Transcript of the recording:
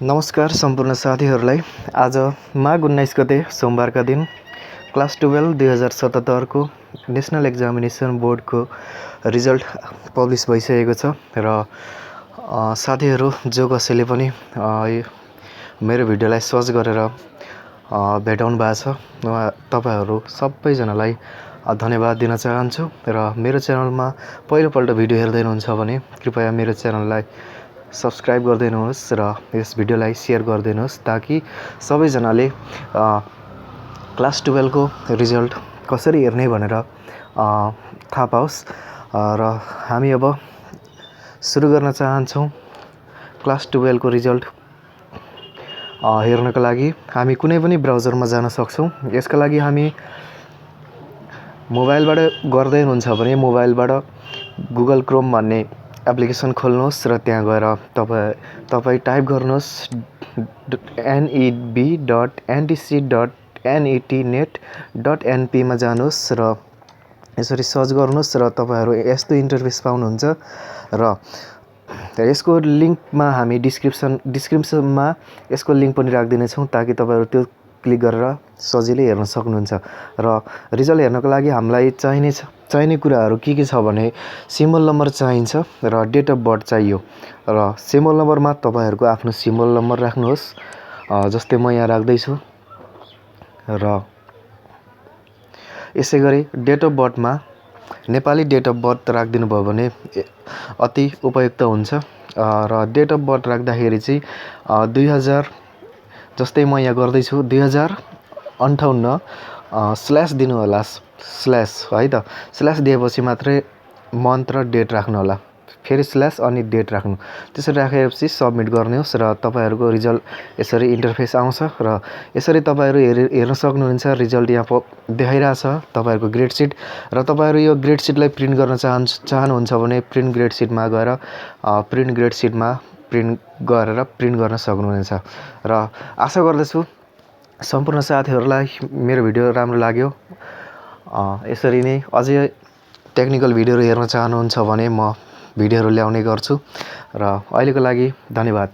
नमस्कार सम्पूर्ण साथीहरूलाई। आज माघ 19 गते सोमबारका दिन क्लास 12 2077 को नेसनल एक्जामिनेसन बोर्डको रिजल्ट पब्लिस भइसकेको छ र साथीहरू जो कसैले पनि मेरो भिडियोलाई सर्च गरेर भेटाउनु भएको छ तपाईहरू सबैजनालाई धन्यवाद दिन चाहन्छु र मेरो च्यानलमा पहिलोपल्ट भिडियो हेर्दै हुनुहुन्छ भने कृपया मेरो च्यानललाई सब्सक्राइब गरिदिनुहोस् र यस भिडियोलाई शेयर गरिदिनुहोस् ताकि सबैजनाले क्लास 12 को रिजल्ट कसरी हेर्ने भनेर थाहा पाओस् र हामी अब सुरु गर्न चाहन्छौँ। क्लास 12 को रिजल्ट हेर्नको लागि हामी कुनै पनि ब्राउजरमा जान सक्छौँ। यसका लागि हामी मोबाइलबाट गर्दै हुनुहुन्छ भने मोबाइलबाट गुगल क्रोम भन्ने एप्लिकेसन खोल्नुहोस् र त्यहाँ गएर तपाई टाइप गर्नुहोस् neb.ntc.net.np मा जानुहोस् र यसरी सर्च गर्नुहोस् र तपाईहरु यस्तो इन्टरफेस पाउनुहुन्छ र यसको लिंकमा हामी डिस्क्रिप्सनमा यसको लिंक पनि राख्दिने छौं ताकि तपाईहरु त्यो क्लिक गरेर सजिलै हेर्न सक्नुहुन्छ। र रिजल्ट हेर्नको लागि हामीलाई चाहिने कुराहरु के छ भने सिम्बल नम्बर चाहिन्छ र डेट अफ बर्थ चाहियो र सिम्बल नम्बरमा तपाईहरुको आफ्नो सिम्बल नम्बर राख्नुहोस् जस्तै म यहाँ राख्दै छु र यसैगरी डेट अफ बर्थमा नेपाली डेट अफ बर्थ राख्दिनु भयो भने अति उपयुक्त हुन्छ र डेट अफ बर्थ राख्दाखेरि चाहिँ 2000 जस्तै म यहाँ गर्दै छु 2058 स्ल्याश दिनु होला स्ल्याश है त स्ल्याश दिएपछि मात्रै मन्थ र डेट राख्नु होला फेरि स्ल्याश अनि डेट राख्नु त्यसरी राखेपछि सबमिट गर्नुहोस् र तपाईहरुको रिजल्ट यसरी इन्टरफेस आउँछ र यसरी तपाईहरु हेर्न सक्नुहुन्छ। रिजल्ट यहाँ देखाइराछ तपाईहरुको ग्रेड सिट र तपाईहरु यो ग्रेड सिटलाई प्रिन्ट गर्न चाहनुहुन्छ भने प्रिन्ट ग्रेड सिटमा गएर प्रिन्ट गर्न सक्नुहुनेछ र आशा गर्दछु सम्पूर्ण साथीहरुलाई मेरो भिडियो राम्रो लाग्यो। यसरी नै अझै टेक्निकल भिडियोहरु हेर्न चाहनुहुन्छ भने म भिडियोहरु ल्याउने गर्छु र अहिलेको लागि धन्यवाद।